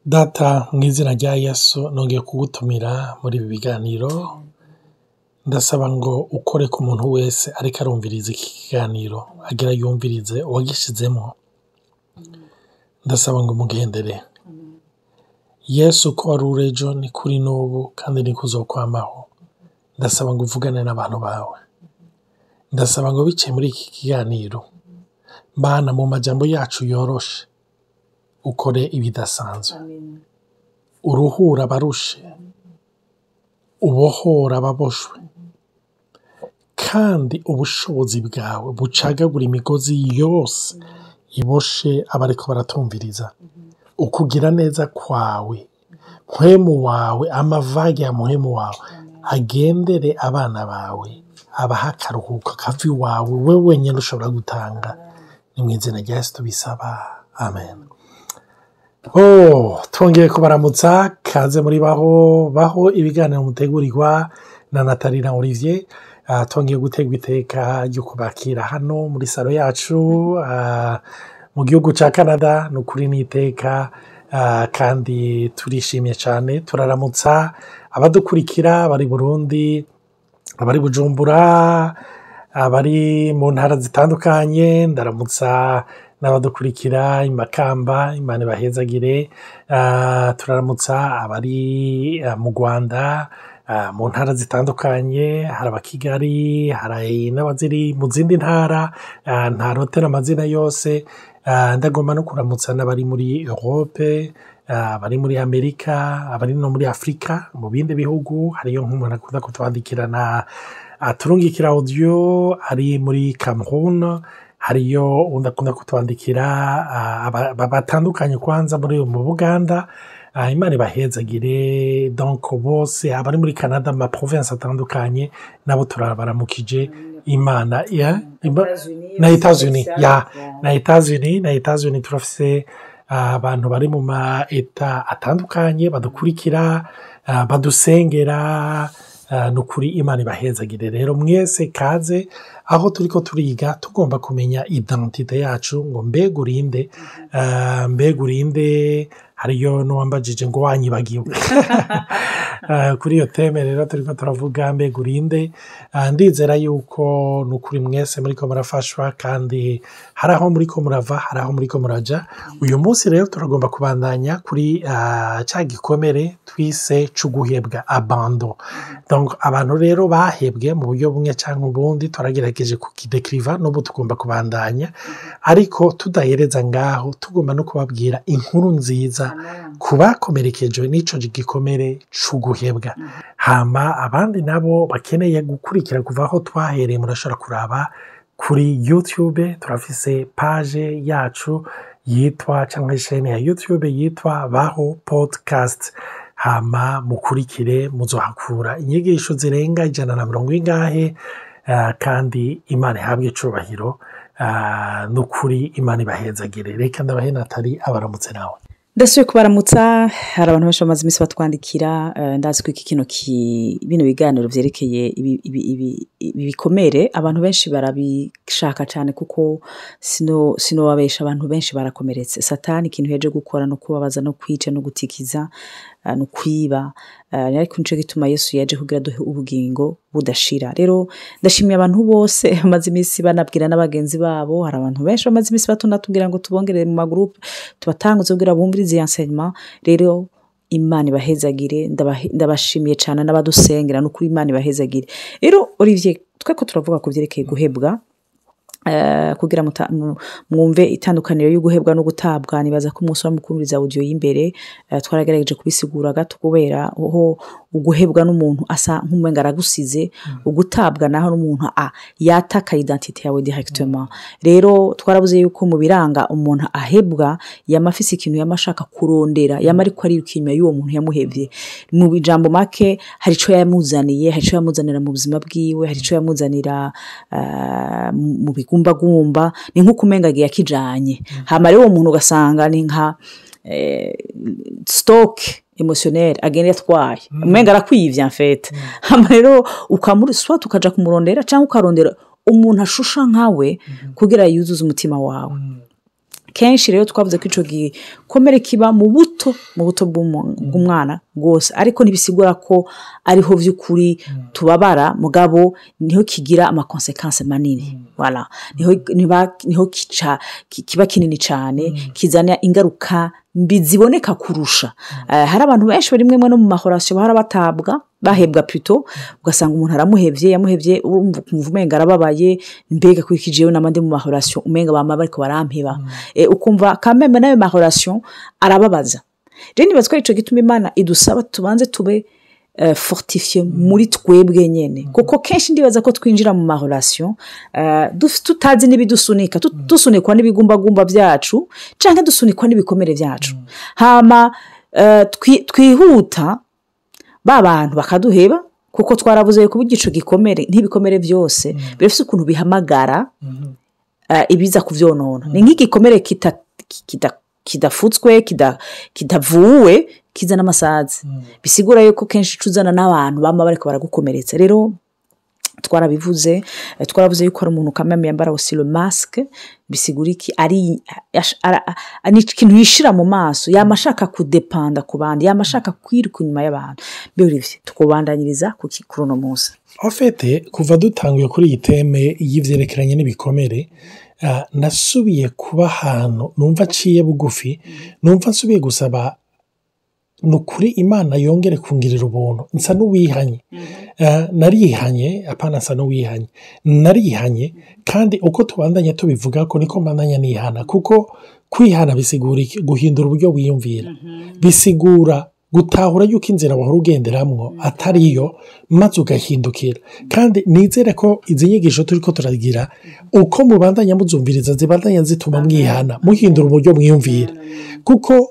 Data, mu izina rya Yesu, nongeye kugutumira muri ibi biganiro. Ndasaba ngo ukore ku muntu wese ariko arumviriza iki kiganiro, agira yumvirize uwagishizemo. Ndasaba ngo umugendere. Yesu, ko wari uri ejo, ni kuri n'ubu kandi ni kuzokwamaho. Ndasaba ngo uvugane n'abantu bawe. Ndasaba ngo biciye muri iki kiganiro, Mana, mu majambo yacu yoroshe, ukore ibidasanzwe, uruhura abarushe, ubohora ababoshwe, kandi ubushobozi bwawe bucagagura imigozi yose iboshe abariko baratumviriza. Ukugira neza kwawe, Mpwemu wawe, amavage ya Mpwemu wawe agendere abana bawe, abaha akaruhuko kava iwawe, we wenyine ushobora gutanga. Ni mu izina rya Yesu tubisaba, amen. Oh, twongeye kubaramutsa. Kaze muri Baho Baho, ibiganiro mutegurirwa na Nathalie na Olivier. Twongeye gutegwa iteka ryo kubakira hano muri salon yacu mu gihugu cya Canada. Ni ukuri n'iteka kandi turishimye cyane. Turaramutsa abadukurikira bari Burundi, abari Bujumbura, abari mu ntara zitandukanye. Ndaramutsa n'abadukurikira i Makamba, Imana ibahezagire. Turaramutsa abari mu Rwanda, mu ntara zitandukanye. Hari abakigali, hari n'abaziri mu zindi ntara ntarotera amazina yose. Ndagomba no kuramutsa n'abari muri Europe, abari muri Amerika, abari no muri Afurika mu bindi bihugu. Hariyo nk'umuntu akunda kutwandikirana, aturungikira audio ari muri Cameroon. Hariyo undi akunda kutwandikira batandukanye kwanza muri mu Buganda. Imana ibahezagire. Donc bose abari muri Canada mu ma province atandukanye nabo turabaramukije. Imana ya na Etats-Unis, ya na Etats-Unis turafise abantu bari mu ma États atandukanye badukurikira, badusengera. Ni ukuri Imana ibahezagire. Rero mwese kaze aho turiko turiga. Tugomba kumenya identité yacu, ngo mbega urinde, mbega urinde? Hariyo n'uwambajije ngo wanyibagiwe kuri iyo thème. Rero turiko turavuga mbega urinde. Ndizera yuko ni ukuri mwese muriko murafashwa, kandi hari aho muriko murava, hari aho muriko muraja. Uyu munsi rero turagomba kubandanya kuri ca gikomere twise c'uguhebwa, abandon. Donc abantu rero bahebwe mu buryo bumwe cyangwa ubundi, turagerageje kukidekiriva. N'ubu tugomba kubandanya, ariko tudahereza ngaho. Tugomba no kubabwira inkuru nziza ku bakomerekejwe n'ico gikomere c'uguhebwa. Hama abandi nabo bakeneye gukurikira kuva aho twahereye, murashobora kuraba kuri YouTube. Turafise page yacu yitwa, cyangwa chaîne ya YouTube yitwa Baho Podcast. Hama mukurikire, muzohakura inyigisho zirenga 150 ingahe. Kandi Imana ihabwe icubahiro. N'ukuri Imana ibahezagire. Reka ndabahe Nathalie abaramutse nawe. Ndasubiye kubaramutsa. Hari abantu benshi bamaze iminsi batwandikira. Ndazi ko iki kino bino biganiro vyerekeye ibi bikomere abantu benshi barabishaka cyane, kuko sino babesha, abantu benshi barakomeretse. Satani ikintu yaje gukora no kubabaza no kwica no gutikiza, no kwiba, ariko nico gituma Yesu yaje kugira duhe ubugingo budashira. Rero ndashimiye abantu bose bamaze iminsi banabwira n'abagenzi babo. Hari abantu benshi bamaze iminsi batunatubwira ngo tubongerere mu ma groupe, tubatanguze kugira bumvirize iyi enseignement. Rero Imana ibahezagire. Ndabashimiye cyane n'abadusengera. N'ukuri Imana ibahezagire. Rero Olivier, tweko turavuga ku byerekeye guhebwa, kugira mwumve itandukaniro y'uguhebwa no gutabwa. Nibaza ko umunsi wa mukumviriza audio y'imbere, twaragerageje kubisigura gato, kubera ho uguhebwa n'umuntu asa nk'umenga aragusize, ugutabwa naho n'umuntu a yataka identité yawe directement. Rero twarabuze yuko mu biranga umuntu ahebwa, yama afise ikintu yama ashaka kurondera, yama ariko ariruka inyuma y'uwo muntu yamuhevye. Mu bijambo make, hari ico yamuzaniye, hari ico yamuzanira mu buzima bwiwe, hari ico yamuzanira mu bigumbagumba. Ni nk'uko umenga agiye akijanye. Hama rero uwo muntu ugasanga ni nka stock émotionnel agenda yatwaye, umenga arakwivye en fait. Hama rero ukamuri soit ukaja kumurondera, cyangwa ukarondera umuntu ashusha nkawe kugira yuzuze umutima wawe. Kenshi rero twavuze ko icyo gikomere kiba mu buto, mu buto bw'umwana rwose, ariko ntibisigura ko ariho by'ukuri tubabara, mugabo niho kigira ama conséquences manini. Voilà. Niho kiba kinini cyane, kizana ingaruka mbi ziboneka kurusha. Hari abantu benshi bari rimwe no mu ma relations bahora batabwa, bahebwa plutôt, ugasanga umuntu aramuhevye, yamuhevye, urumva ukumva umenga arababaye: "Mbega kuko jewe nama ndi mu ma relations, umenga bama bariko barampeba?" Ukumva kameme n'ayo ma relations arababaza. Rero nibaza ko arico gituma Imana idusaba tubanze tube fortifié muri twebwe nyene, kuko kenshi ndibaza ko twinjira mu ma relations tutazi n'ibidusunika, dusunikwa n'ibigumbagumba byacu canke dusunikwa n'ibikomere byacu, hama twihuta ba bantu bakaduheba, kuko twaravuze ko igico gikomere, nk'ibikomere byose, birafise ukuntu bihamagara ibiza kuvyonona. Ni nk'igikomere kidafutswe, kitavuwe, kizana amasazi. Bisigura yuko kenshi cuzana n'abantu bama bariko baragukomeretsa. Rero twarabivuze, twaravuze yuko hari umuntu kameme yambara aussi le masque. Bisigura iki? Ari ni ikintu yishira mu maso, yama ashaka kudepanda ku bandi, yama ashaka kwiruka inyuma y'abantu. Mbe Olivier, tukubandanyiriza kuri uno munsi? En fait, kuva dutanguye kuri iyi thème y'ivyerekeranye n'ibikomere, nasubiye kuba ahantu numva aciye bugufi, numva nsubiye gusaba ni ukuri Imana yongere kungirira ubuntu. Nsa n'uwihanye. Narihanye, apana nsa n'uwihanye, narihanye. Kandi uko tubandanya tubivuga ko niko mbandanya nihana, kuko kwihana bisigura iki? Guhindura uburyo wiyumvira, bisigura gutahura yuko inzira wahora ugenderamwo atariyo, maze ugahindukira. Kandi nizere ko izi nyigisho turi ko turagira, uko mubandanya muzumviriza, zibandanya zituma mwihana, muhindura uburyo mwiyumvira, kuko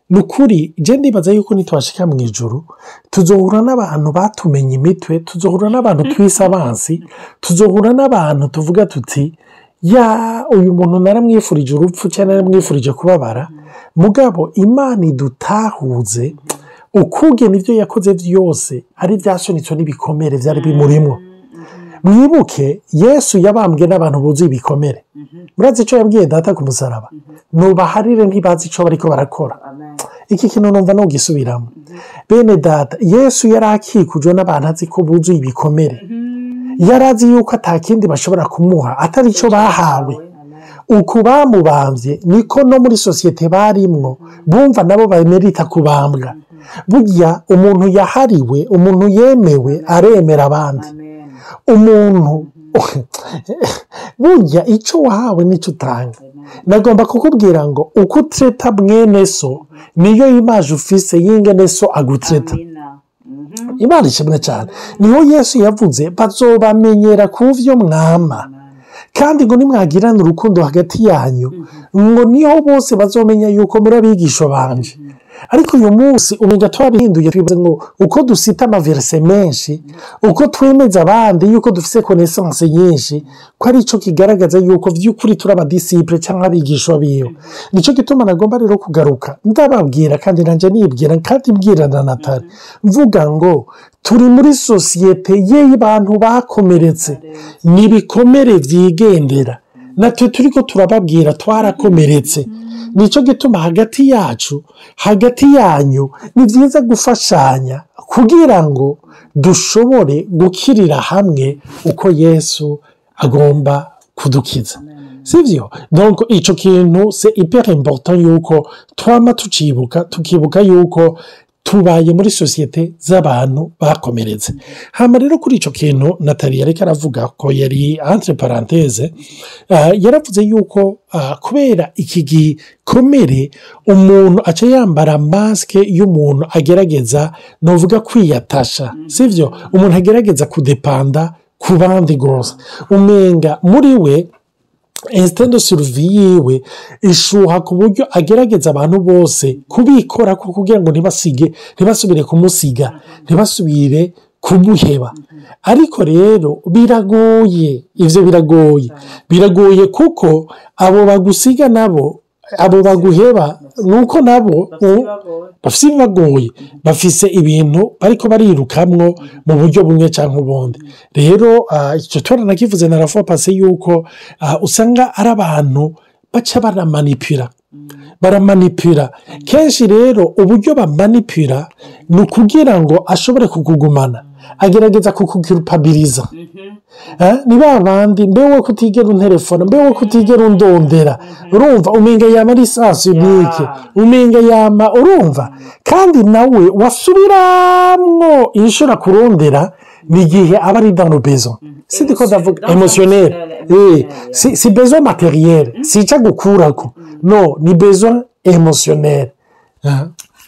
ni ukuri je ndibaza yuko nitwashika mu ijuru tuzohura n'abantu batumenye imitwe, tuzohura n'abantu twise abansi, tuzohura n'abantu tuvuga tuti: "Ya, uyu muntu naramwifurije urupfu cyangwa naramwifurije kubabara." Mugabo Imana idutahuze ukugena ibyo yakoze byose ari byasunitswe n'ibikomere byari bimurimwo. Mwibuke Yesu yabambwe n'abantu buzuye ibikomere. Murazi icyo yabwiye Data ku musaraba? "Nubaharire, ntibazi icyo bariko barakora." Iki kintu numva nugisubiramo, bene Data. Yesu yari akikujwe n'abantu azi ko buzuye ibikomere. Yari azi yuko atakindi bashobora kumuha atari icyo bahawe. Uku bamubambye niko no muri société barimwo bumva nabo bamerita kubambwa. Burya umuntu yahariwe, umuntu yemewe, aremera abandi. Umuntu burya icyo wahawe nicyo utanga. Nagomba kukubwira ngo uko utreta mwene so niyo image ufise y'ingene so agutreta. Imana ishimwe cyane. Niho Yesu yavuze: "Bazobamenyera ku vyo mwama." Kandi ngo nimwagirane urukundo hagati yanyu, ngo niho bose bazomenya yuko muri abigisha banje. Ariko uyu munsi umenga twabihinduye, twibaza ngo uko dusita ama versets menshi, uko twemeza abandi yuko dufise connaissance nyinshi, ko ari cyo kigaragaza yuko by'ukuri turi aba disciples cyangwa abigishwa biwe. Nicyo gituma nagomba rero kugaruka ndababwira, kandi nanjye nibwira, kandi mbwira na Natali, mvuga ngo turi muri société y'abantu bakomeretse, ni ibikomere byigendera. Natwe turi ko turababwira twarakomeretse. Nicyo gituma hagati yacu, hagati yanyu, ni byiza gufashanya kugira ngo dushobore gukirira hamwe uko Yesu agomba kudukiza, sibyo? Donc icyo kintu c'est hyper important yuko twama tucibuka, tukibuka yuko tubaye muri société z'abantu bakomeretse. Hano rero kuri icyo kintu Natali yari aravuga ko yari entre parenthèses, yaravuze yuko kubera iki gikomere umuntu aca yambara masque y'umuntu agerageza, nuvuga kwiyatasha, sibyo? Umuntu agerageza kudepanda ku bandi rwose, umenga muri we instinct de survie yiwe ishuha ku buryo agerageza abantu bose kubikora kugira ngo ntibasige, ntibasubire kumusiga, ntibasubire kumuheba. Ariko rero biragoye, ibyo biragoye, biragoye, kuko abo bagusiga nabo, abo baguheba, ni uko nabo bafite ibibagoye, bafise ibintu bariko barirukamwo mu buryo bumwe cyangwa ubundi. Rero icyo turanakivuze na la fois passée yuko usanga ari abantu Baca baramanipira, baramanipira kenshi. Rero uburyo bamanipira ni ukugira ngo ashobore kukugumana, agerageza kukuculpabiliza. Ni ba bandi: "Mbe wowe kutigera unterefona? Mbe wowe kutigera undondera?" Urumva umenga yama ari sens unique, umenga yama, urumva, kandi nawe wasubiramwo inshuro kurondera ni igihe aba ari dans le besoin, si ndiko ndavuga émotionnel, si besoin matériel, si icyo agukurako, no ni besoin émotionnel.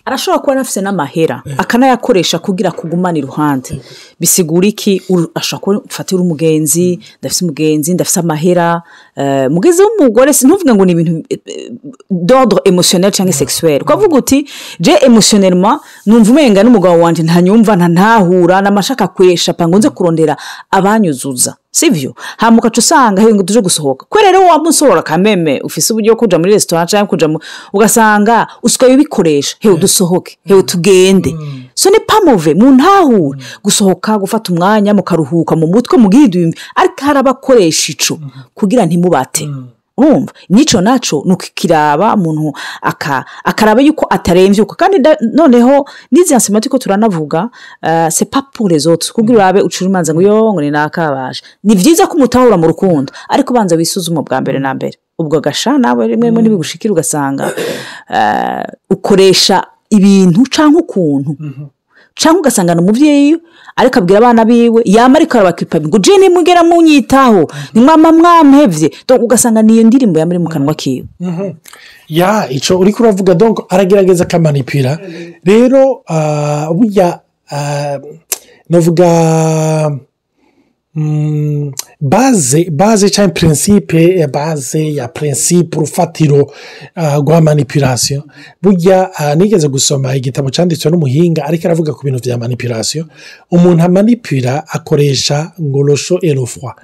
Arashobora kuba anafite n'amahera akanayakoresha kugira kugumane iruhande. Bisigura iki? Ashobora kuba, mfatira umugenzi, ndafite umugenzi, ndafite amahera, mugenzi w'umugore, ntuvuge ngo ni ibintu d'ordre émotionnel cyangwa sexuel, ukavuga uti: "Je émotionnellement numva umenga n'umugabo wanjye ntanyumva, ntantahura, n'amashaka kweshapa ngo nze kurondera abanyuzuza." Sibyo? Hanyuma ugaca usanga ngo tuje gusohoka, ko rero wamusohora kameme ufise uburyo bwo kuja muri resitora cyangwa kuja mu, ugasanga usigaye ubikoresha: "Hewe dusohoke, hewe tugende." So ni pas mauvais mu ntahure gusohoka, gufata umwanya mukaruhuka mu mutwe, mugidumbi, ariko hari abakoresha ico kugira ntimubate. Urumva n'icyo nacyo ni ukukiraba, umuntu akaraba yuko atarembyuka. Kandi noneho n'izi enseignements ko turanavuga, c'est pas pour les autres, kugira urabe ucura imanza ngo yo ngo ni nakabaje. Ni byiza ko umutahura mu rukundo, ariko ubanza wisuzuma bwa mbere na mbere. Ubwo gasha nawe rimwe rimwe ntibigushikire, ugasanga ukoresha ibintu cyangwa ukuntu, cyangwa ugasanga ni umubyeyi ariko abwira abana biwe, yama ariko arabakipa ngo: "Je nimugera munyitaho, nimwama mwampevye." Donc ugasanga niyo ndirimbo yama iri mu kanwa kiwe. Ya, icyo uri kuravuga, donc aragerageza akamanipira rero. Burya navuga base cyangwa principe ya base ya principe, urufatiro rwa manipulation. Burya nigeze gusoma igitabo cyanditswe n'umuhinga, ariko aravuga ku bintu bya manipulation. Umuntu amanipira akoresha ngo le chaud et le froid,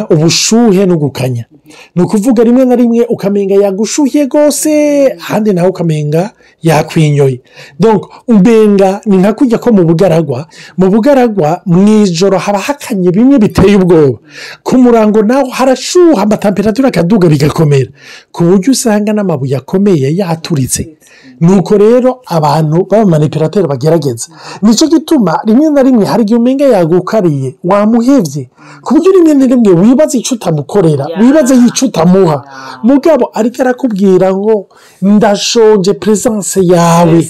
ubushuhe no gukanya. Ni ukuvuga rimwe na rimwe ukamenga yagushuhiye rwose, ahandi nawe ukamenga yakwinyoye. Donc umenga ni nka kujya ko mu bugaragwa, mu bugaragwa mu ijoro haba hakanye bimwe biteye ubwoba, ku murango naho harashuha, amatempératures akaduga bigakomera, ku buryo usanga n'amabuye akomeye yaturitse. Nuko rero abantu b'abamanipulateurs bagerageza. Nicyo gituma rimwe na rimwe hari igihe umenga yagukariye, wamuhebye, ku buryo rimwe na rimwe wibaza icyo utamukorera, wibaza icyo utamuha, mugabo ariko arakubwira ngo: "Ndashonje présence yawe."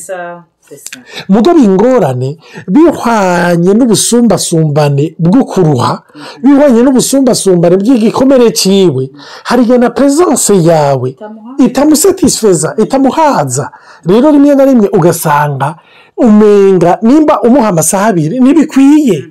Mugabo ingorane bihwanye n'ubusumbasumbane bwo kuruha, bihwanye n'ubusumbasumbane bw'igikomere cyiwe, hari igihe na présence yawe itamusatisfeza, itamuhaza. Rero rimwe na rimwe ugasanga umenga nimba umuha amasaha 2 ntibikwiye.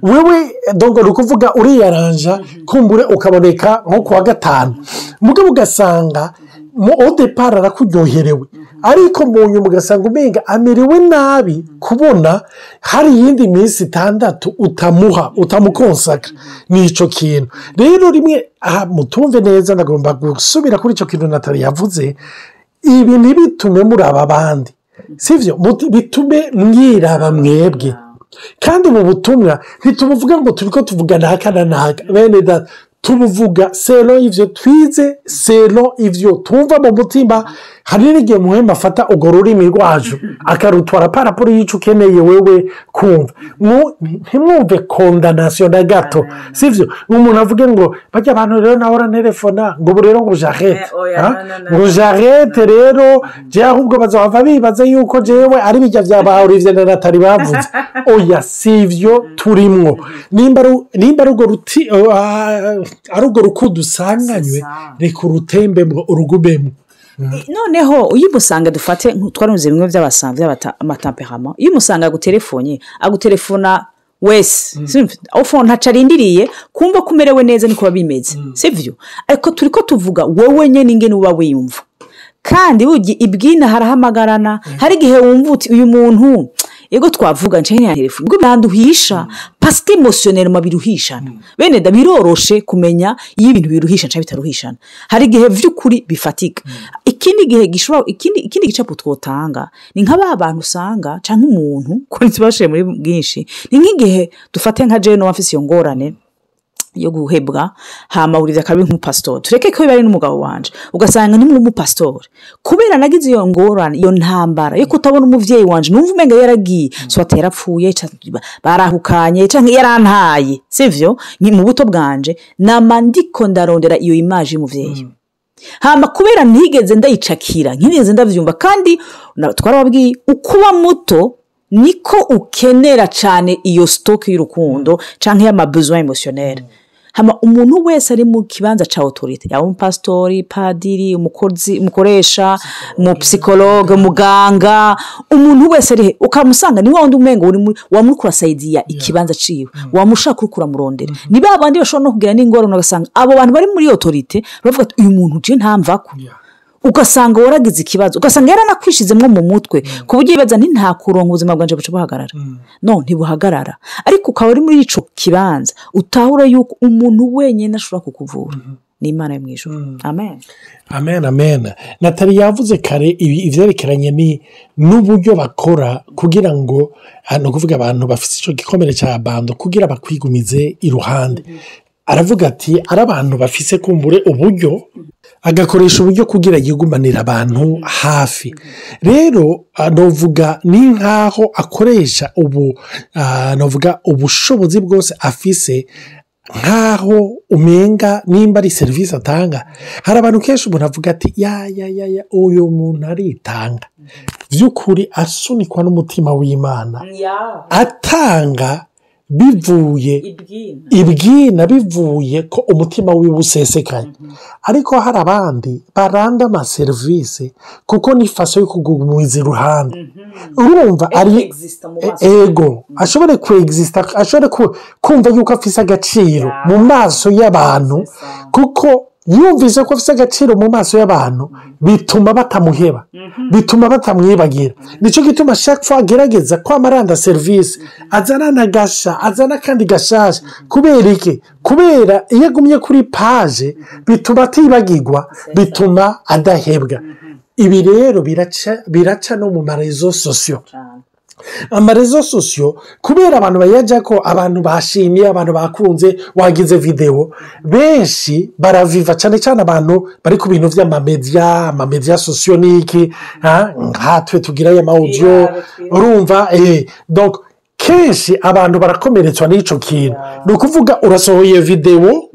Wewe donc ni ukuvuga uriyaranja kumbure ukaboneka nko ku wa gatanu, mugabo ugasanga mu au départ arakuryoherewe, ariko mu nyuma ugasanga umenga amerewe nabi kubona hari iyindi minsi 6 utamuha, utamukonsaka. Ni icyo kintu rero rimwe aha mutumve neza. Ndagomba gusubira kuri icyo kintu Natali yavuze. Ibi ntibitume muraba abandi, sibyo, bitume mwiraba mwebwe. Kandi ubu butumwa ntitubuvuga ngo turi ko tuvuga naka na naka, bene data. Tubuvuga selon ibyo twize, selon ibyo twumva mu mutima. Hari n'igihe muhemba afata urwo rurimi rwacu akarutwara par rapport y'icyo ukeneye wewe kumva. Ntimwumve condamnation na gato, sibyo? Umuntu avuge ngo: "Bajya abantu rero nawe uranerefona," ngo: "Ubu rero ngo j'arrête, ngo j'arrête rero jewe, ahubwo bazava bibaza yuko jewe ari bijya bya ba Olivier na Natali bavuze." Oya, si ibyo turimwo. Nimba ari urwo ruti, ari urwo rukundo usanganywe, reka urutembemwo, urugumemo. Noneho iyo umusanga, dufate twaruze bimwe by'amatempéraments, iyo umusanga agutelefone, agutelefona wese aho ntaco arindiriye kumva ko umerewe neza, niko biba bimeze, sibyo? Ariko turi ko tuvuga wowe nyine ingene uba wiyumva. Kandi burya ibwina harahamagarana. Hari igihe wumva uti: "Uyu muntu yego twavuga nshya ya telefone ubwo biranduhisha," parce que émotionnellement biruhishana. Bene da, biroroshe kumenya iyo ibintu biruhisha cyangwa bitaruhishana. Hari igihe by'ukuri bifatika. Ikindi gihe gishobora, ikindi gicapo twotanga ni nka ba bantu usanga cyangwa umuntu ko ntibashe muri bwinshi, ni nk'igihe dufate nka jene wafise iyo ngorane. Yo guhebwa. Hama uriza akabi nk'umupasitori, tureke ko biba ari n'umugabo wanje, ugasanga ni umupasitori kubera nagize iyo ngorane, iyo ntambara yo kutabona umuvyeyi wanje, numva umenga yaragiye, soit yarapfuye, barahukanye, canke yarantaye, sivyo? Ni mu buto bwanje nama ndiko ndarondera iyo image y'umuvyeyi. Hama kubera ntigeze ndayicakira, ntigeze ndavyumva, kandi twarababwiye, ukuba muto niko ukenera cyane iyo stock y'urukundo canke y'ama besoin émotionnel. Hama umuntu wese ari mu kibanza ca autorité, yaba umupasitori, padiri, umukozi, umukoresha, umupsychologue, muganga, umuntu wese ari he ukamusanga, ni wa wundi umengo uri muri wamuri kurasaidiya ikibanza ciwe, wamushaka uriko uramurondera. Ni ba bandi bashobora no kugira n'ingorane, ugasanga abo bantu bari muri autorité baravuga ati: "Uyu muntu je ntamvako." Ugasanga waragize ikibazo, ugasanga yaranakwishizemwo mu mutwe, ku buryo yibaza nti: "Nta kuronka, ubuzima bwanje buca buhagarara." No ntibuhagarara, ariko ukaba uri muri ico kibanza, utahura yuko umuntu wenyine ashobora kukuvura ni Imana yo mu ijuru. Amen. Amen, amen. Natali yavuze kare ibi ivyerekeranye ni n'uburyo bakora kugira ngo, ni ukuvuga abantu bafite icyo gikomere cya abandon, kugira bakwigumize iruhande. Aravuga ati ari abantu bafise kumbure uburyo, agakoresha uburyo kugira yigumanire abantu hafi. Rero novuga ni nk'aho akoresha ubu, novuga ubushobozi bwose afise, nk'aho umenga nimba ari serivisi atanga. Hari abantu kenshi umuntu avuga ati: "Ya ya ya ya, uyu muntu aritanga by'ukuri, asunikwa n'umutima w'Imana, atanga bivuye ibwina, bivuye ko umutima wiwe usesekaye." Ariko hari abandi baranda amaserivisi kuko ni façon yo kugumiza iruhande. Urumva ari ego ashobore kwegizisita, ashobore kumva yuko afise agaciro mu maso y'abantu, kuko yumvise ko afise agaciro mu maso y'abantu bituma batamuheba, bituma batamwibagira. Nicyo gituma chaque fois agerageza kwamaranda serivisi, azana n'agasha, azana akandi gashasha. Kubera iki? Kubera iyo agumye kuri page bituma atibagirwa, bituma adahebwa. Ibi rero biraca no mu ma réseaux sociaux. Ama réseaux sociaux, kubera abantu bayajya ko, abantu bashimye, abantu bakunze, wagize videwo, benshi baraviva, cyane cyane abantu bari ku bintu by'ama médias, ama médias sociaux n'iki, nkatwe tugira aya ma audio. Urumva, kenshi abantu barakomeretswa n'icyo kintu. Ni ukuvuga urasohoye videwo,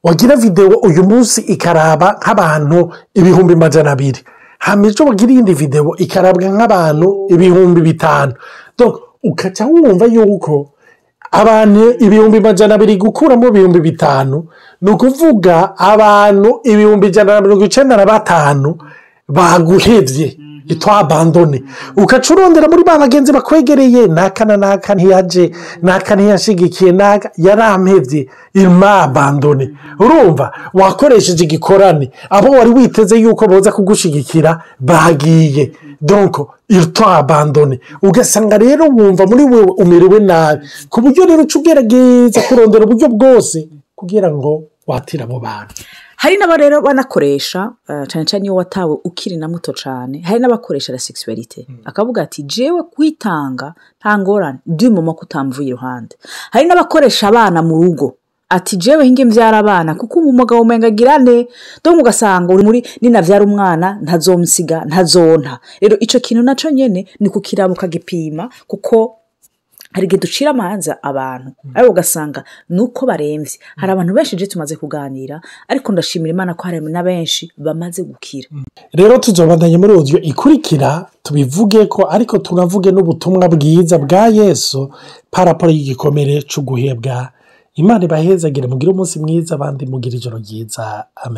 wagira videwo uyu munsi ikaraba nk'abantu 200,000, hanyuma ejo wagira iyindi videwo ikarabwa nk'abantu 5000, ukaca wumva yuko abantu 200,000 gukuramo 5000, ni ukuvuga abantu 195,000 baguhebye, itwabandone. Ukaca urondera muri ba bagenzi bakwegereye: "Naka na naka ntiyaje, naka ntiyashigikiye, naka yarampebye, imabandone." Urumva wakoresheje igikorane, abo wari witeze yuko boza kugushigikira bagiye, donc abandonné. Ugasanga rero wumva muri wewe umerewe nabi, ku buryo rero uca ugerageza kurondera uburyo bwose kugira ngo watire abo bantu. Hari n'abo rero banakoresha, cyane cyane iyo watawe ukiri na muto cyane, hari n'abakoresha la sexualité, akavuga ati: "Jewe kwitanga nta ngorane, du moment ko utamvuye iruhande." Hari n'abakoresha abana mu rugo, ati: "Jewe hinge mbyara abana kuko ubu umugabo umenga agira ne." Donc ugasanga uri muri ninabyara umwana ntazonsiga, ntazonta. Rero icyo kintu nacyo nyine ni kukiraba, ukagipima, kuko hari igihe ducira amanza abantu ariko ugasanga ni uko barembye. Hari abantu benshi je tumaze kuganira, ariko ndashimira Imana ko hari na benshi bamaze gukira. Rero tuzobandanya muri audio ikurikira, tubivuge ko, ariko tunavuge n'ubutumwa bwiza bwa Yesu par rapport y'igikomere cyo guhebwa. Imana ibahezagire, mugire umunsi mwiza, abandi mugire ijoro ryiza. Amen.